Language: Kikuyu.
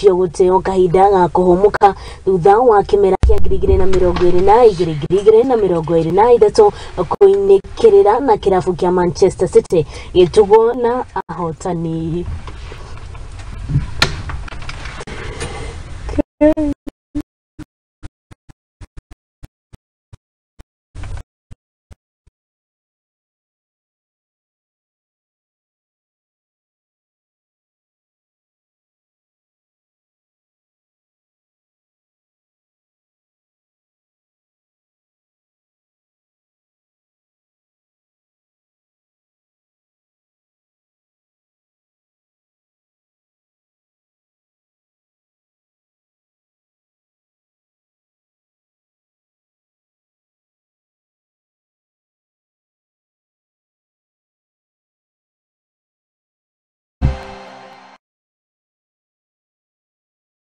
Ũcio gũteo kahinda ga kũhũmũka thutha wa kĩmera kĩa 2022 2023 kũinĩkĩrĩra na kĩrabu kĩa Manchester City gĩtugwo na ahotani.